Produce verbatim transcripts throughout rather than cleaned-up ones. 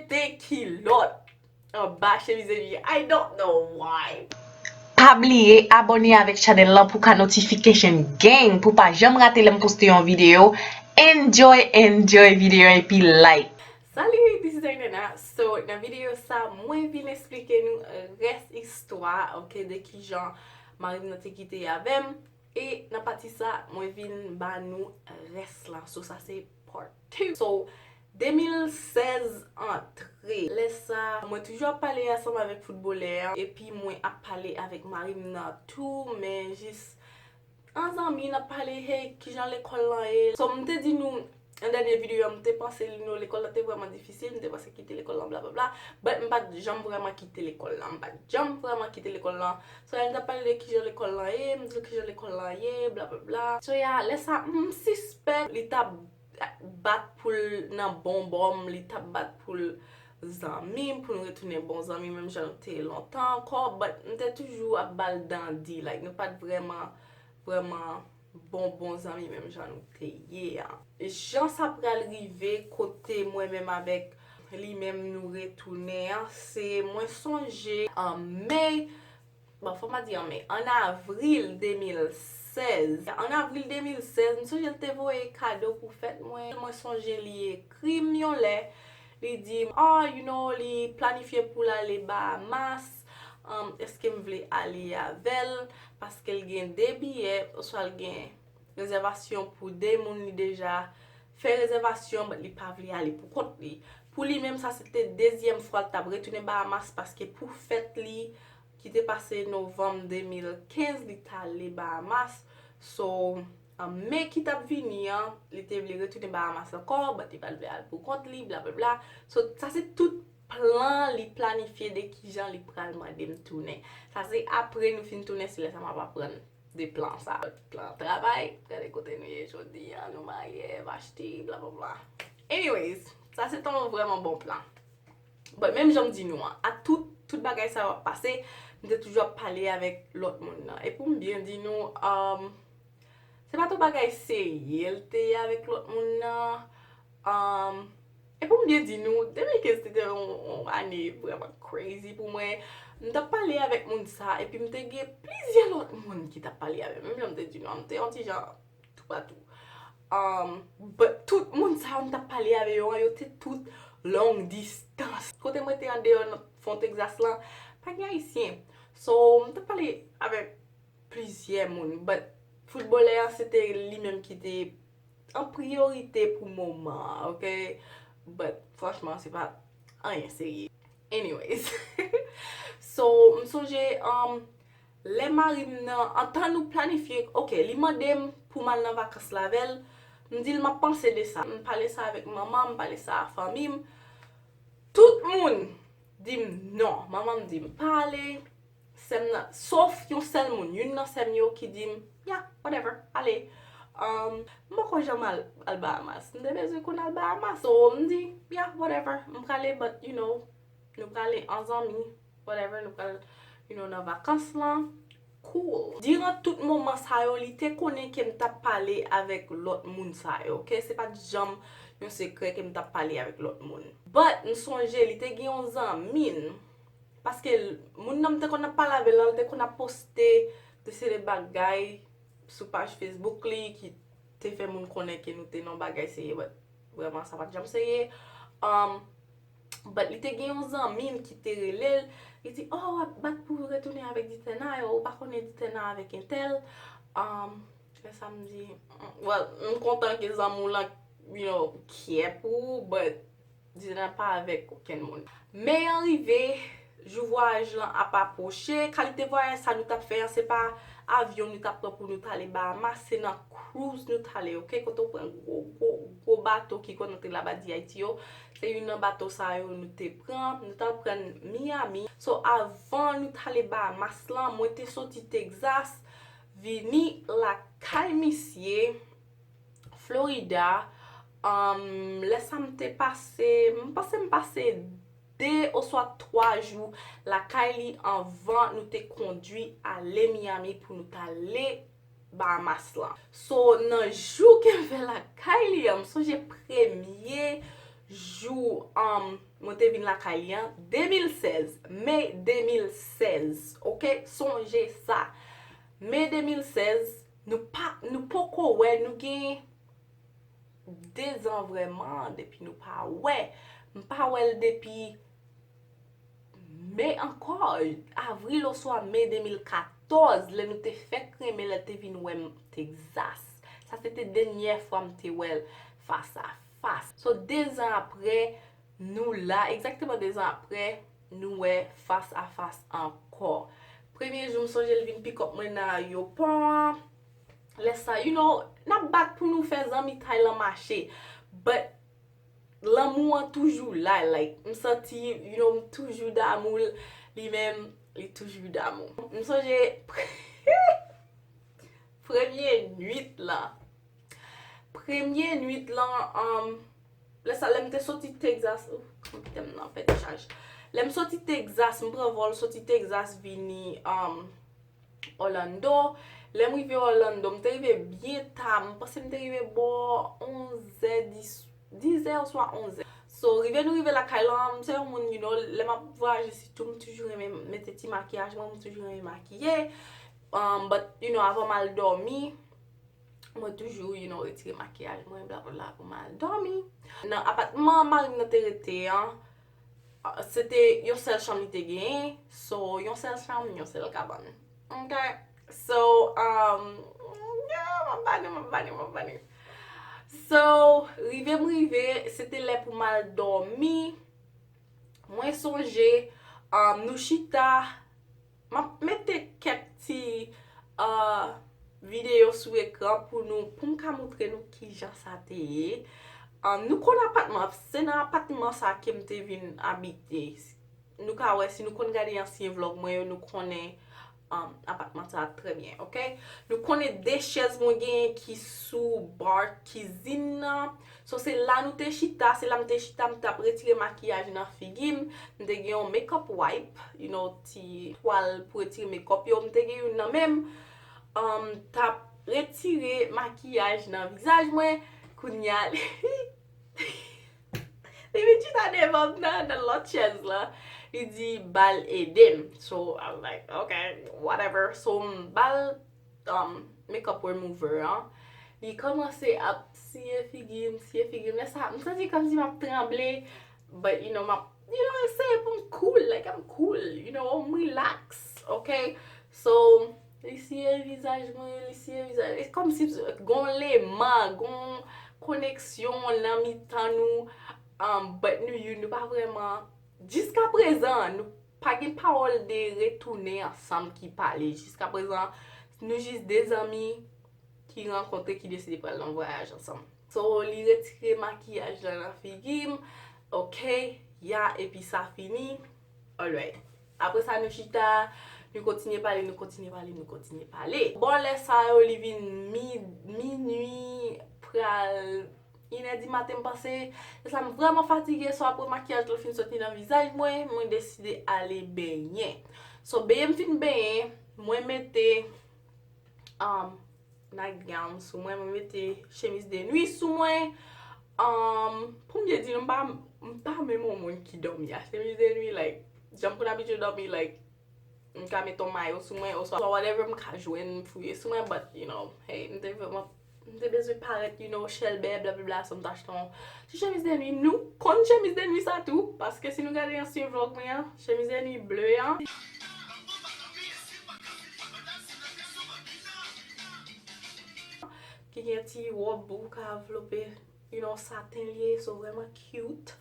Te kilòt anba chemiz epi I don't know why. Pa bliye abòne avèk chanèl lan pou ka notification gang pou pa janm rate lè m poste yon videyo. Enjoy, enjoy videyo epi like. Salut, this is Ainana. So, nan videyo sa, mwen vin eksplike nou rès istwa, ok, de kijan mari m nan te kite avè m. E nan pati sa, mwen vin ba nou rès la. So, sa se part two. So, de mil sèz antre. Lè sa, mwen toujou ap pale ansanm avèk foutbolè an. Epi mwen ap pale avèk mari m nan tou, men jis an zanmi, n ap pale, hey, kijan lekòl lan ye. So, m te di nou, nan dènye videyo a, m te panse, you know, lekòl lan te vrèman difisil, m te panse kite lekòl lan, blablabla. But m pa t janm vrèman kite lekòl lan, m pa t janm vrèman kite lekòl lan. So, lè n t ap pale de kijan lekòl lan ye, m di l kijan lekòl lan ye, blablabla. So, yeah, lè sa, m sispèk li t ap bat pou l nan bon bò m, li t ap bat pou l zanmi m, pou nou retounen bon zanmi, menm jan nou te ye lontan ankò, but m te toujou ap ba l dandi, like, nou pa t vrèman, vrèman bon, bon zanmi, menm jan nou te ye a. Jan sa pral rive kote mwen menm avèk li menm nou retounen an, se mwen sonje an me, bon, fò m pa di an me, an avril de mil sèz. An avril de mil sèz, m sonje l te voye kado pou fèt mwen. Mwen sonje li ekri m yon lè, li di m, oh, you know, li planifye pou l ale Bahamas, um, èske m vle ale avè l, paske l gen de biyè, oswa l gen rezèvasyon pou de moun, li deja fè rezèvasyon, but li pa vle ale pou kont li. Pou li menm, sa se te dezyèm fwa l t ap retounen Bahamas, paske pou fèt li, ki te pase novanm de mil kenz, li t ale Bahamas. So, an me ki t ap vini an, li te vle retounen Bahamas ankò, but li pa t vle al pou kont li, blablabla. So, sa se tout plan li planifye de kijan li pral mande m tounen. Sa se apre nou fin tounen, se lè sa m ap aprann de plan sa. Plan travay, gade kote nou ye jodi a, nou marye, Vashti, blablabla. Anyways, sa se te yon vrèman bon plan. But menm jan m di nou an, a tout, tout bagay sa yo ap pase, m te toujou ap pale avèk lòt moun nan. E pou m byen di nou, um, se pa t yon bagay serye l te ye avèk lòt moun nan. Um, e pou m byen di nou, de mil kenz te te yon, yon ane vrèman crazy pou mwen. M t ap pale avèk moun sa, epi m te gen plizyè lòt moun ki t ap pale avè m. Menm jan m te di nou an, m te yon ti jan toupatou. Um, but tout moun sa yo m t ap pale avè yo an, yo te tout long distance. Kote mwen te andeyò nan fon Texas lan, pa gen Ayisyen. So, m t ap pale avèk plizyè moun, but foutbolè an, se te li menm ki te an priyorite pou moman an, ok? But franchman, se pa anyen serye. Anyways. So, m sonje, um, lè mari m nan, antan nou planifye, ok, li mande m pou m al nan vakans la avè l, m di l m ap panse de sa. M pale sa avèk manman m, m pale sa a fanmi m. Tout moun di m non. Manman m di m pa ale. Sè m nan, sof yon sèl moun, youn nan sè m yo ki di m, yeah, whatever, ale. Um, m poko janm al, al Bahamas. M te bezwen konn al Bahamas. So, m di, yeah, whatever, m prale, but, you know, nou prale an zanmi, whatever, nou pral, you know, nan vakans lan. Cool. Diran tout moman sa yo, li te konnen ke m t ap pale avèk lòt moun sa yo, ok? Se pa t janm yon sekrè ke m t ap pale avèk lòt moun. But, m sonje, li te gen yon zanmi l, paske l, moun nan m te konn ap pale avè l lan, l te konn ap poste de seri de bagay sou paj Facebook li ki te fè moun konnen ke nou te nan yon bagay serye, but vrèman, sa pa t janm serye. Um, but li te gen yon zanmi l ki te rele l, li di, oh, w ap bat pou w retounen avèk Ditèna, ou pa konnen Ditèna avèk entèl. Um, lè sa m di, mm, well, m kontan ke zanmi w lan, you know, care pou ou, but Ditèna pa avèk okenn moun. Me an rive, jou vwayaj lan ap apwoche, kalite vwayaj sa nou t ap fè an, se pa avyon nou t ap pran pou nou t ale Bahamas, se nan cruise nou t ale, ok? Kote w pran gwo, gwo, gwo bato ki konn antre laba D I T yo. Se youn nan bato sa yo nou te pran, nou t al pran Miami. So, avan nou t ale Bahamas lan, mwen te soti Texas, vini lakay misye, Florida. Um, lè sa m te pase, m panse m pase de oswa twa jou lakay li anvan nou te kondwi ale Miami pou nou t ale Bahamas lan. So, nan jou ke m fè lakay li an, m sonje premye jou um, mwen te vin lakay li an, de mil sèz, me de mil sèz, oke? Sonje sa. Me de mil sèz, nou pa, nou poko wè, nou gen de zan vrèman depi nou pa wè. M pa wè l depi me ankò, avril oswa me de mil katòz, lè nou te fèk renmen, lè l te vin wè m Texas. Sa se te dènyè fwa m te wè l fas a fas. So, de zan apre, nou la, egzakteman de zan apre, nou wè fas a fas ankò. Premye jou, m sonje l vin pikòp mwen nan ayewopò an. Lè sa, you know, n ap bat pou nou fè zanmitay lan mache. But lanmou an toujou la, like, m santi, you know, m toujou damou l, li menm, li toujou damou. M sonje premye nwit lan. Premye nwit lan, um, lè sa, lè m te soti Texas, oh, kite m nan fè dechaj. Lè m soti Texas, m pran vòl soti Texas vini, um, Orlando. Lè m rive Orlando, m te rive byen ta. M panse m te rive bò onz è, dis, dis è oswa onz è. So, rive nou rive lakay lan, m se yon moun, you know, lè m ap vwayaje sitou, m toujou renmen mete ti makiyaj mwen, m toujou renmen makiye. Um, but, you know, avan m al dòmi, mwen toujou, you know, retire makiyaj mwen, bla bla bla, pou m al dòmi. Nan apatman mari m nan te rete an, se te yon sèl chanm li te genyen. So, yon sèl chanm, yon sèl kabann. Ok? So, um, yeah, m ap bale, m ap bale, m ap bale. So, rive m rive, se te lè pou m al dòmi. Mwen sonje, um, nou chita, m ap mete kèk ti, uh, videyo sou ekran pou nou, pou m ka montre nou kijan sa te ye. Um, nou konn apatman, se nan apatman sa ke m te vin abite. Nou ka wè, si nou konn gade ansyen vlòg mwen yo, nou konnen, um, apatman sa trè byen, ok? Nou konnen de chèz mwen genyen ki sou bar kizin nan. So, se la nou te chita, se la m te chita, m t ap retire makiyaj nan figi m. M te gen yon makeup wipe, you know, ti twal pou retire makeup yo. M te gen youn nan men m. Um, m t ap retire makiyaj nan vizaj mwen. Kounye a, li vin chita devan m nan, nan lòt chèz la. Li di, "Ba l ede m." So, I was like, "Ok, whatever." So, m ba l, um, makeup remover an. Li kòmanse ap siye figi m, siye figi m. Lè sa, m santi kòmsi m ap tranble. But, you know, m ap, you know, eseye pou m cool, like, I'm cool, you know, m relax, ok? So, li siye vizaj mwen, li siye vizaj, e kòmsi gon leman, gon koneksyon nan mitan nou, um, but nou youn, nou pa vrèman, jiska prezan, nou pa gen pawòl de retounen ansanm ki pale. Jiska prezan, nou jis de zanmi ki rankontre, ki deside pral nan vwayaj ansanm. So, li retire makiyaj la nan figi m. Ok, ya, epi sa fini. Alright. Apre sa, nou chita, nou kontinye pale, nou kontinye pale, nou kontinye pale. Bò lè sa yo, li vin mi-, minui, pral inè di maten, m panse. Lè sa, m vrèman fatige, so apre makiyaj la fin soti nan vizaj mwen, mwen deside ale benyen. So, benyen m fin benyen, mwen mete, um, nightgown sou mwen, mwen mete chemiz de nwi sou mwen. Um, pou m byen di nou, m pa, m pa menm yon moun ki dòmi a chemiz de nwi, like, jan m konn abitye dòmi, like, m ka mete yon mayo sou mwen, oswa whatever m ka jwenn fouye sou mwen, but, you know, hey, m te vrèman, m te bezwen parèt, you know, chèlbè, blablabla, so m t achte yon ti chemiz de nwi. Nou konn chemiz de nwi sa tou, paske si nou gade ansyen vlòg mwen an, chemiz de nwi ble an. Ki gen ti wòb ou ka vlope, you know, saten li ye, so vrèman cute.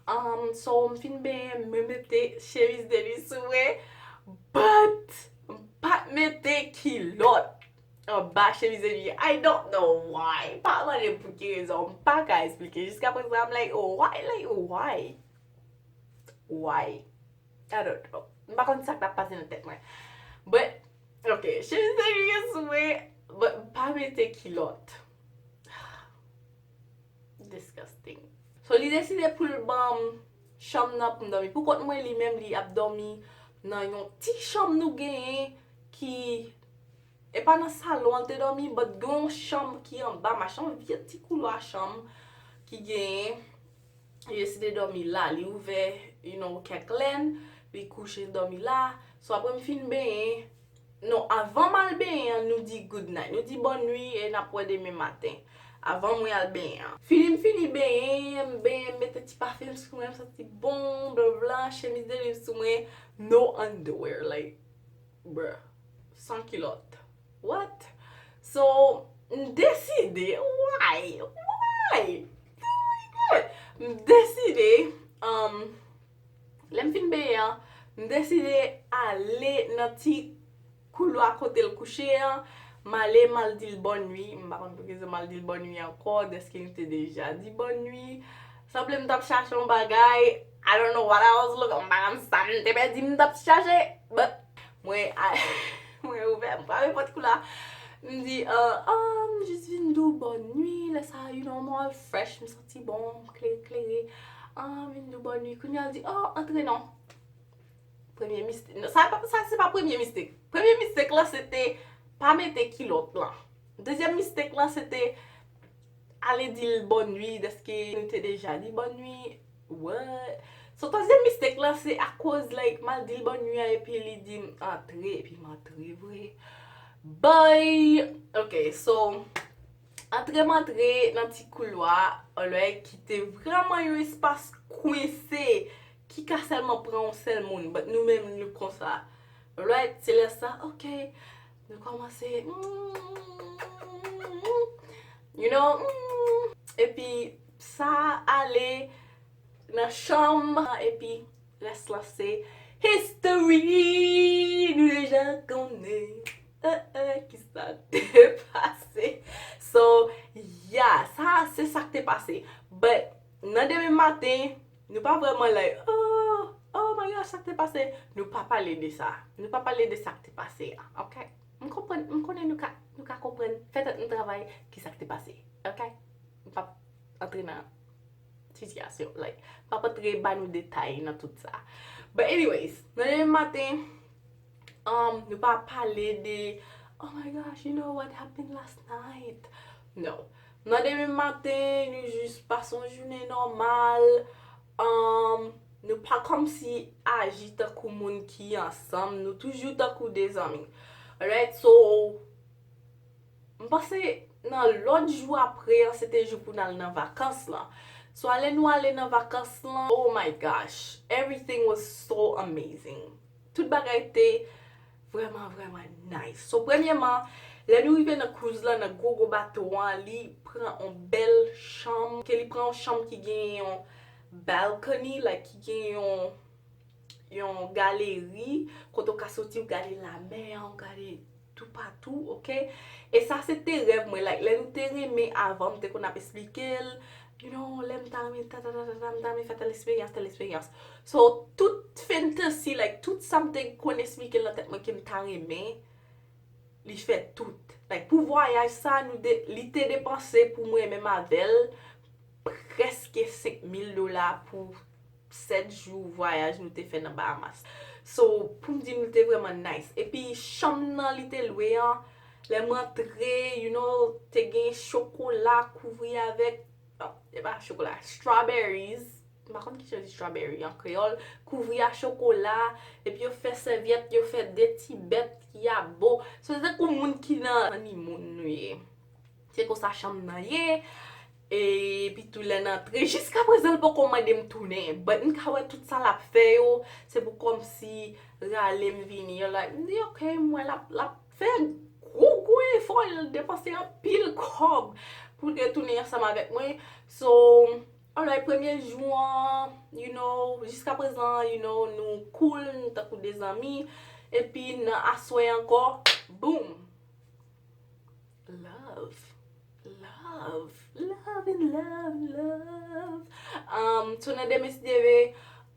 Um, so, m fin benyen, mwen mete chemiz de nwi sou mwen, but m pa t mete kilòt anba chemiz de nwi. I don't know why. Pa mande m pou ki rezon, m pa ka esplike. Jiska prezan, I'm like, why, like, why? Why? I don't know. M pa konn sa k t ap pase nan tèt mwen. But, ok, chemiz de nwi sou mwen, but m pa mete kilòt. Disgusting. So, li deside pou l ban m chanm nan pou m dòmi pou kont mwen, li menm, li ap dòmi nan yon ti chanm nou genyen ki, e pa nan salon an l te dòmi, but gen yon chanm ki anba machin, yon vye ti koulwa chanm ki genyen. Li deside dòmi la. Li ouvè, you know, kèk lèn, li kouche dòmi la. So, apre m fin benyen, non, avan m al benyen an, nou di good night. Nou di bòn nwi e n ap wè demen maten. Avan mwen al benyen an. Fini, m fini benyen, m benyen, m mete ti pafen sou mwen, m santi bon, bla bla, chemiz de nuit sou mwen, no underwear, like, bruh, san kilòt. What? So, m deside, why? Why? M deside, um, lè m fin benyen an, m deside ale nan ti koulwa kote l kouche an, m ale, m al di l bòn nwi. M pa konn poukisa m al di l bòn nwi ankò, dèske nou te deja di bòn nwi. Sanble m t ap chache yon bagay. I don't know what I was looking, m pa konn sa m te pèdi, m t ap chache. But, mwen, mwen ouvè, m frape pòt koulwa. M di, uh, oh, m jis vin di w bòn nwi. Lè sa, you know, mwen fresh, m santi bon, m klere, klere. Ah, m vin di w bòn nwi. Kounye a l di, oh, antre non. Premye mistake. Sa, pa- sa se pa premye mistake. Premye mistake lan, se te pa mete kilòt lan. Dezyèm mistake lan, se te ale di l bòn nwi, dèske nou te deja di bòn nwi. What? So, twazyèm mistake lan, se akoz, like, m al di l bòn nwi an, epi li di m antre, epi m antre vre. Boy! Ok, so, antre m antre nan ti koulwa, alright, ki te vrèman yon espas kwense, ki ka sèlman pran yon sèl moun, but nou menm, nou konsa. Alright, se lè sa, ok, nou kòmanse, mm, you know, mm, epi sa ale nan chanm, epi rès lan se history, nou deja konnen, eh, eh, ki sa te pase. So, yeah, sa, se sa k te pase. But, nan demen maten, nou pa vrèman like, oh, oh my gosh, sa k te pase. Nou pa pale de sa. Nou pa pale de sa k te pase a, ok? M konprann, m konnen nou ka, nou ka konprann. Fè tèt nou travay, ki sa k te pase, ok? M p ap antre nan sitiyasyon, like, m p ap antre ba nou detay nan tout sa. But anyways, nan demen maten, um, nou pa pale de, oh my gosh, you know what happened last night? No. Nan demen maten, nou jis pase yon jounen nòmal. Um, nou pa kòmsi aji tankou moun ki ansanm. Nou toujou tankou de zanmi. Alright, so, m panse nan lòt jou apre an, se te jou pou n al nan vakans lan. So, lè nou ale nan vakans lan, oh my gosh, everything was so amazing. Tout bagay te vrèman, vrèman nice. So, premyèman, lè nou rive nan cruise lan, nan gwo gwo bato an, li pran yon bèl chanm, ke li pran yon chanm ki gen yon balcony, like, ki gen yon, yon galeri, kote w ka soti, w gade lamè an, w gade toupatou, ok? E sa se te rèv mwen, like, lè nou te renmen avan, m te konn ap esplike l, you know, lè m ta renmen ta, ta, ta, ta, ta, m ta renmen fè tèl eksperyans, tèl eksperyans. So, tout fantasy, like, tout sa m te konn esplike nan tèt mwen ke m ta renmen, li fè tout. Like, pou vwayaj sa, nou de, li te depanse pou mwen menm avè l, prèske senk mil dola pou sèt jou vwayaj nou te fè nan Bahamas. So, pou m di nou, li te vrèman nice. Epi, chanm nan li te lwe an, lè m antre, you know, te gen chokola kouvri avèk, oh, e pa chokola, strawberries. M pa konn kijan yo di strawberry an kreyòl. Kouvri a chokola, epi yo fè sèvyèt, yo fè de ti bèt ki abo. So, se tankou moun ki nan, nan honeymoon nou ye. Se konsa chanm nan ye. Epi tou lè n antre, jiska prezan l poko mande m tounen. But m ka wè tout sa l ap fè yo, se pou kòmsi rale m vini. Yo like, m di, ok, m wè l ap, l ap fè gwo, gwo efò, l depanse anpil kòb pou l retounen ansanm avèk mwen. So, alright, premye jou an, you know, jiska prezan, you know, nou cool, nou tankou de zanmi. Epi nan aswè ankò, boom! Love. Love. Love and love, love. Um, so nan demen si Dye vle,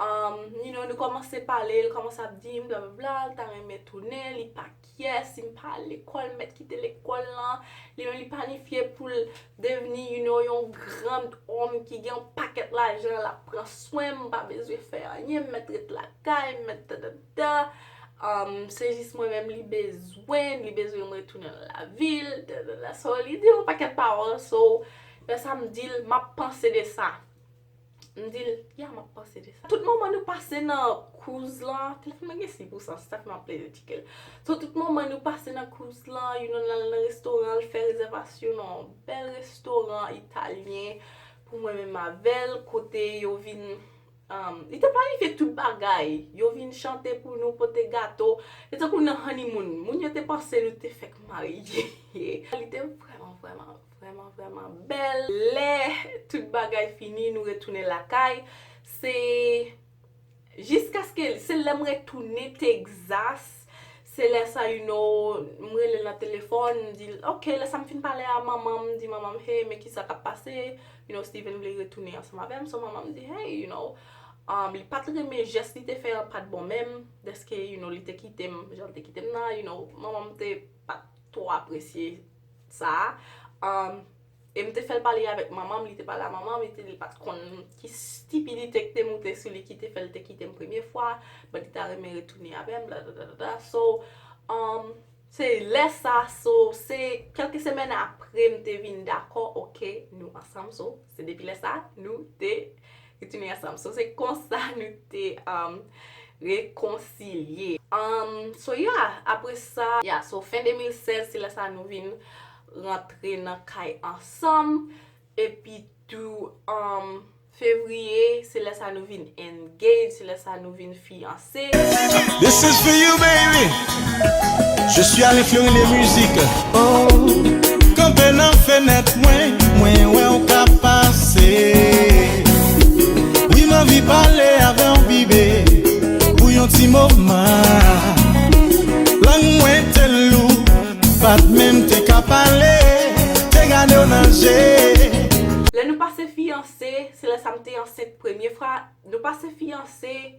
um, you know, nou kòmanse pale, l kòmanse ap di m, bla, bla, bla, l ta renmen tounen, li pa kyè, si m pa al lekòl, m mèt kite lekòl lan. Li menm, li planifye pou l devni, you know, yon gran òm ki gen yon pakèt lajan, l ap pran swen m, m pa bezwen fè anyen, m mèt ret lakay, m mèt ta, ta, ta. Um, se jis mwen menm li bezwen, li bezwen m retounen nan lavil, da, da, da. So, li di yon pakèt pawòl, so, lè sa m di l, m ap panse de sa. M di l, "Ya, m ap panse de sa." Tout moman nou pase nan cruise lan, telefòn mwen gen sis pousan, se sa fè m ap plede tcheke l. So, tout moman nou pase nan cruise lan, you know, n al nan restoran, l fè rezèvasyon nan yon bèl restoran italyen pou mwen menm avè l, kote yo vin, um, li te planifye tout bagay. Yo vin chante pou nou, pote gato. Se tankou nan honeymoon. Moun yo te panse nou te fèk marye. Li te vrèman, vrèman, vrèman, vrèman bèl. Lè tout bagay fini, nou retounen lakay. Se jiskaske, se lè m retounen Texas, se lè sa, you know, m rele l nan telefòn, m di l, "Ok, lè sa m fin pale a manman m, m di manman m, 'Hey, men kisa k ap pase?'" You know, Steven vle retounen ansanm avè m. So, manman m di, "Hey, you know, um, li pa t renmen jès li te fè an, pa t bon menm, dèske, you know, li te kite m, jan l te kite m nan, you know, manman m te pa t twò apresye sa." Um, e m te fè l pale avèk manman m, li te pale a manman m, li te di l pa t konn ki stipidite ki te moute sou li ki te fè l te kite m premye fwa, but li ta renmen retounen avè m, bla, bla, bla, bla, bla. So, um, se lè sa, so, se kèlke semèn apre m te vin dakò, ok, nou ansanm, so, se depi lè sa, nou te retounen ansanm. So, se konsa nou te, um, rekonsilye. Um, so, yeah, apre sa, yeah, so, fen de mil sèz, se lè sa nou vin rantre nan kay ansanm. Epi tou, um, fevriye, se lè sa nou vin engage, se lè sa nou vin fiyanse. This is for you, baby. Je suis Alain Fleury de musique. Oh, kanpe nan fenèt mwen, mwen wè w ka pase. Wi, m anvi pale avè w, bibe, pou yon ti moman. Lang mwen te lou, pa t menm te ka pale, te gade w nan je. Lè nou pase fiyanse, se lè sa m te ansent premye fwa. Nou pase fiyanse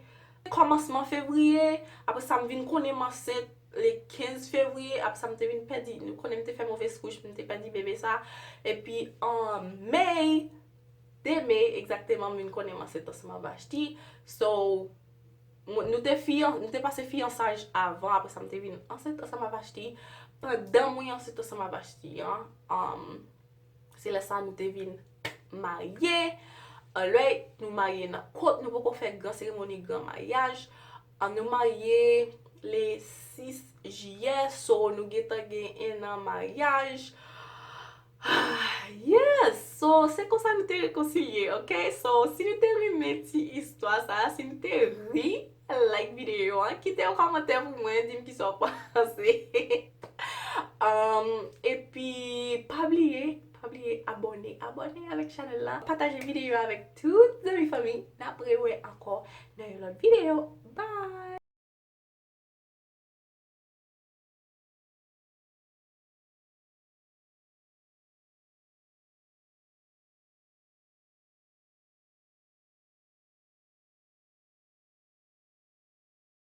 kòmansman fevriye, apre sa m vin konnen m ansent le kenz fevriye, apre sa m te vin pèdi, nou konnen m te fè movez kouch, m te pèdi bebe sa. Epi an me, de me egzakteman, m vin konnen m ansent ansanm ak Vashti. So, mwen, nou te fiyan-, nou te pase fiyansaj avan, apre sa m te vin ansent ansanm ak Vashti. Pandan mwen ansent ansanm ak Vashti an, um, se lè sa nou te vin marye. Alright, nou marye nan kot, nou poko fè gran seremoni, gran maryaj. Ah, nou marye le sis jiyè, so nou gentan gen en an maryaj. Yes, so se konsa nou te rekonsilye, ok? So, si nou te renmen ti istwa sa, si nou te ri, like videyo an, kite yon kòmantè pou mwen, di m kisa w panse. Um, epi, pa bliye, pa bliye abòne, abòne avèk chanèl la, pataje videyo avèk tout zanmi, fanmi. N ap rewè ankò nan yon lòt videyo.